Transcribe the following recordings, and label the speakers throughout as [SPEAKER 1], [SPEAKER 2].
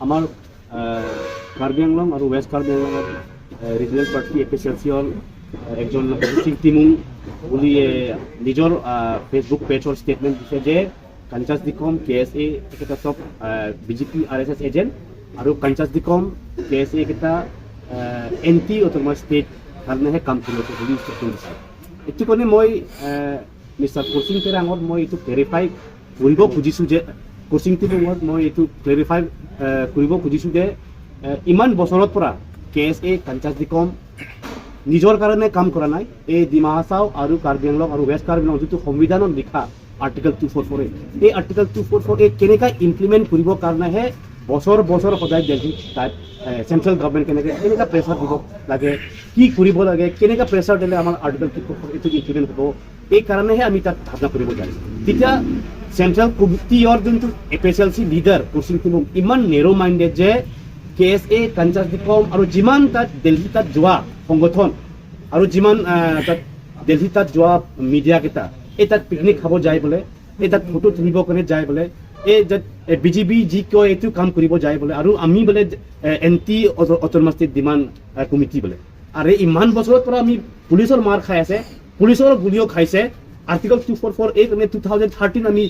[SPEAKER 1] আমাৰ কাৰ্বি আংলং আৰু ৱেষ্ট কাৰ্বি আংলঙৰ ৰিজনেল পাৰ্টি এপিএছএলচিৰ একজন সিং তিমুং বুলি নিজৰ ফেচবুক পেজৰ ষ্টেটমেণ্ট দিছে যে কঞ্চাছ ডিকম, কেএছএ এইকেইটা চব বিজেপি, আৰএছএছ এজেণ্ট আৰু কঞ্চাছ ডিকম, কেএছএ এইকেইটা এণ্টি অট'নমাছ ষ্টেট কাৰণেহে কাম কৰি আছে বুলি ষ্টেটমেণ্ট দিছে। এইটো কাৰণে মই মিষ্টাৰ কুৰচিং তেৰাঙত মই এইটো ক্লেৰিফাই কৰিব খুজিছোঁ যে, কুৰচিং তিমুঙত মই এইটো ক্লেৰিফাই কৰিব খুজিছোঁ যে ইমান বছৰৰ পৰা কেএছএ, কঞ্চাছ ডিকম নিজৰ কাৰণে কাম কৰা নাই। এই ডিমা হাছাও আৰু কাৰ্বি আংলং আৰু ৱেষ্ট কাৰ্বি আংলং যিটো সংবিধানত লিখা আৰ্টিকেল 244এ, এই আৰ্টিকেল 244এ কেনেকৈ ইমপ্লিমেণ্ট কৰিবৰ কাৰণেহে বছৰ বছৰ সদায় দিল্লী তাত চেণ্ট্ৰেল গভৰ্ণমেণ্ট কেনেকৈ কেনেকৈ প্ৰেছাৰ দিব লাগে, কি কৰিব লাগে, কেনেকৈ প্ৰেছাৰ দিলে আমাৰ আৰ্টিকেল 244 এইটো ইমপ্লিমেণ্ট হ'ব, এই কাৰণেহে আমি তাত ধাৰণা কৰিব যাই। তেতিয়া চেণ্ট্ৰেল কমিটিৰ যোনটো এপিএছএলচি লিডাৰ কুৰচিং তিমুং ইমান নেৰ' মাইণ্ডেড যে কেএছএ, কঞ্চাছ ডিকম আৰু যিমান তাত দিল্লী তাত যোৱা সংগঠন আৰু যিমান তাত দিল্লী তাত যোৱা মিডিয়াকেইটা, এই তাত পিকনিক খাব যায় বোলে, এই তাত ফটো তুলিবৰ কাৰণে যায় বোলে, এই তাত বিজেপি যি কয় এইটো কাম কৰিব যায় বোলে আৰু আমি বোলে এণ্টি অট'নমাছ ডিমাণ্ড কমিটি বোলে। আৰু ইমান বছৰৰ পৰা আমি পুলিচৰ মাৰ খাই আছে, পুলিচৰ গুলিও খাইছে। আৰ্টিকল 244এ কাৰণে 2013 আমি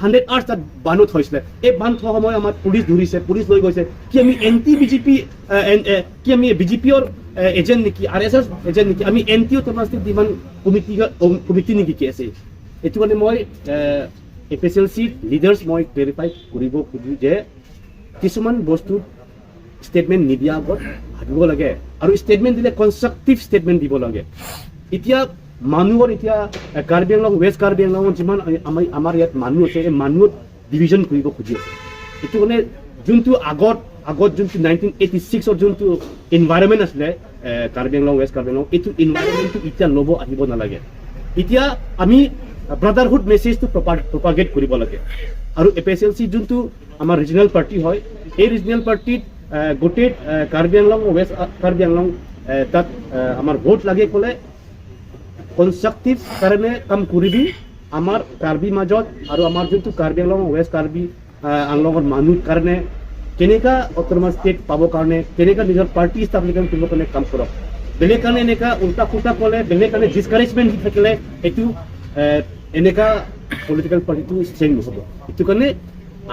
[SPEAKER 1] 100 আৱাৰ্ছ তাত বান্ধত হৈছিলে। এই বান্ধ থোৱা সময় আমাৰ পুলিচ ধৰিছে, পুলিচ লৈ গৈছে। কি আমি এণ্টি বিজেপি, কি আমি বিজেপিৰ এজেণ্ট নেকি, আৰএছএছ এজেণ্ট নেকি? আমি এণ্টি অট'নমাছ ডিমাণ্ড কমিটি নেকি কি আছে? এইটো কাৰণে মই এপিএছএলচি লিডাৰ্ছ মই ক্লেৰিফাই কৰিব খোজোঁ যে কিছুমান বস্তুত ষ্টেটমেণ্ট নিদিয়া আগত ভাবিব লাগে আৰু ষ্টেটমেণ্ট দিলে কনষ্ট্ৰাক্টিভ ষ্টেটমেণ্ট দিব লাগে। এতিয়া মানুহৰ এতিয়া কাৰ্বি আংলং, ৱেষ্ট কাৰ্বি আংলঙত যিমান আমাৰ ইয়াত মানুহ আছে, এই মানুহত ডিভিজন কৰিব খুজি আছে। এইটো মানে যোনটো আগত যোনটো 1986ৰ যোনটো এনভাইৰনমেণ্ট আছিলে কাৰ্বি আংলং, ৱেষ্ট কাৰ্বি আংলং, এইটো এনভাইৰনমেণ্টটো এতিয়া ল'ব আহিব নালাগে। এতিয়া আমি ব্ৰাদাৰহুড মেছেজটো প্ৰপাগেট কৰিব লাগে। আৰু এপিএছএলচি যোনটো আমাৰ ৰিজনেল পাৰ্টি হয়, এই ৰিজনেল পাৰ্টিত গোটেই কাৰ্বি আংলং, ৱেষ্ট কাৰ্বি আংলং তাত আমাৰ ভোট লাগে ক'লে কনষ্ট্ৰাক্টিভ কাৰণে কাম কৰিবি। আমাৰ কাৰ্বি মাজত আৰু আমাৰ যোনটো কাৰ্বি আংলং, ৱেষ্ট কাৰ্বি আংলঙৰ মানুহ কাৰণে কেনেকা অট'নমাছ ষ্টেট পাবৰ কাৰণে, কেনেকা নিজৰ পাৰ্টি ষ্টাব্লিকৰণ কৰিবৰ কাৰণে কাম কৰক। বেলেগ কাৰণে এনেকা উল্টা ফুল্টা ক'লে, বেলেগ কাৰণে ডিছকাৰেজমেণ্ট দি থাকিলে এইটো এনেকা পলিটিকেল পাৰ্টিটো ষ্ট্ৰেং নহ'ব। এইটো কাৰণে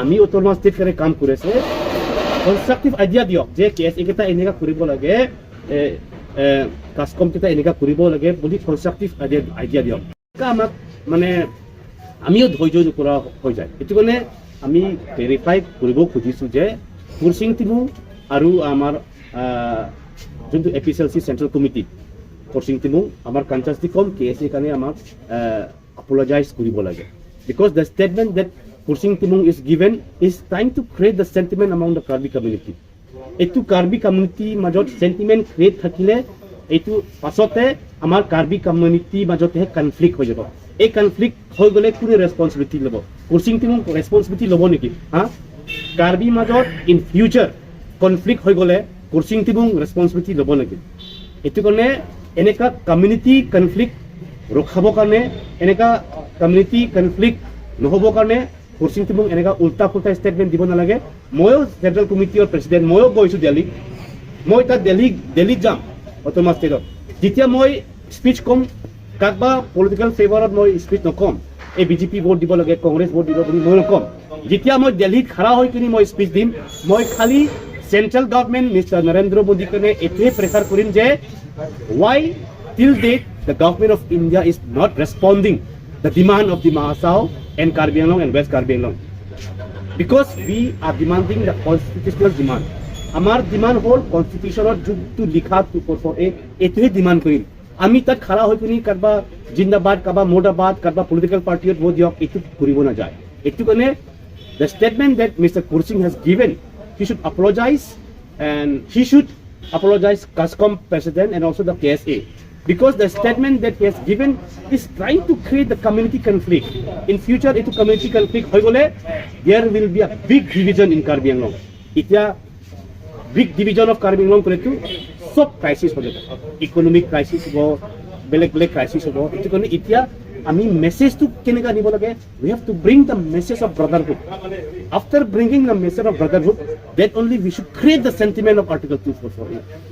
[SPEAKER 1] আমি অট'নমাছ ষ্টেট কাৰণে কাম কৰি আছে। কনষ্ট্ৰাক্টিভ আইডিয়া দিয়ক যে কেছ এইকেইটা এনেকা কৰিব লাগে, কাষ্টকম কেইটা এনেকা কৰিব লাগে বুলি কনষ্ট্ৰাক্টিভ আইডিয়া দিয়ক। এনেকা আমাক মানে আমিও ধৈৰ্য নকৰা হৈ যায়। সেইটো কাৰণে আমি ভেৰিফাই কৰিব খুজিছোঁ যে কুৰচিং তিমুং আৰু আমাৰ যোনটো এপিএছএলচি চেণ্ট্ৰেল কমিটি কুৰচিং তিমুং, আমাৰ কঞ্চাছ ডিকম, কেএছএ কাৰণে আমাক apologize কৰিব লাগে, because the statement that Kursing Timung is given is trying to create the sentiment among the Karbi community. এইটো কাৰ্বি কমিউনিটিৰ মাজত চেণ্টিমেণ্ট ক্ৰিয়েট থাকিলে এইটো পাছতে আমাৰ কাৰ্বি কমিউনিটিৰ মাজতহে কনফ্লিক্ট হৈ যাব। এই কনফ্লিক্ট হৈ গ'লে কোনে ৰেচপনচিবিলিটি ল'ব? কুৰচিং তিমুং ৰেচপনচিবিলিটি ল'ব নেকি? হা, কাৰ্বি মাজত ইন ফিউচাৰ কনফ্লিক্ট হৈ গ'লে কুৰচিং তিমুং ৰেচপনচিবিলিটি ল'ব নেকি? এইটো কাৰণে এনেকুৱা কমিউনিটি কনফ্লিক্ট ৰখাবৰ কাৰণে, এনেকুৱা কমিউনিটি কনফ্লিক্ট নহ'বৰ কাৰণে কুৰচিং তিমুং এনেকুৱা উল্টা ফুল্টা ষ্টেটমেণ্ট দিব নালাগে। ময়ো চেণ্ট্ৰেল কমিটিৰ প্ৰেচিডেণ্ট, ময়ো গৈছোঁ দিল্লী। মই তাত দিল্লীত যাম অট'নমাছ ষ্টেটত। যেতিয়া মই স্পীচ ক'ম, কাকবা পলিটিকেল ফেভাৰত মই স্পীচ নক'ম, এই বিজেপি ভোট দিব লাগে, কংগ্ৰেছ ভোট দিব বুলি মই নক'ম। যেতিয়া মই দিল্লীত খাৰা হৈ কিনি মই স্পীচ দিম, মই খালি চেণ্ট্ৰেল গভৰ্ণমেণ্ট মিষ্টাৰ নৰেন্দ্ৰ মোদীৰ কাৰণে এইটোৱে প্ৰেছাৰ কৰিম যে why till date the government of India is not responding the demand of Dima Hasao and Karbi Anglong and West Karbi Anglong, because we are demanding the constitutional demand. আমাৰ demand হ'ল কনষ্টিটিউশ্যনত যোনটো লিখা 244এ, এইটোহে demand কৰিম আমি। তাত খাৰা হৈ পিনি কাৰোবা জিন্দাবাদ, কাৰোবা মুৰ্দাবাদ, কাৰোবা পলিটিকেল পাৰ্টিত ভোট দিয়ক, এইটো কৰিব নাযায়। এইটো কাৰণে the statement that Mr. Kursing has given, he should apologize, and he should apologize Kaskom president and also the KSA, because the statement that he has given is trying to create the community conflict. In future, এইটো community conflict হৈ গ'লে there will be a big division in Karbi Anglong. এতিয়া big division of Karbi Anglong ক'লেতো চব crisis হৈ যাব, economic crisis হ'ব, বেলেগ বেলেগ ক্ৰাইচিছ হ'ব। এইটো কাৰণে এতিয়া আমি মেছেজটো কেনেকুৱা দিব লাগে? We have to bring the message of brotherhood. After bringing the message of brotherhood, that only we should create the sentiment of Article 244A.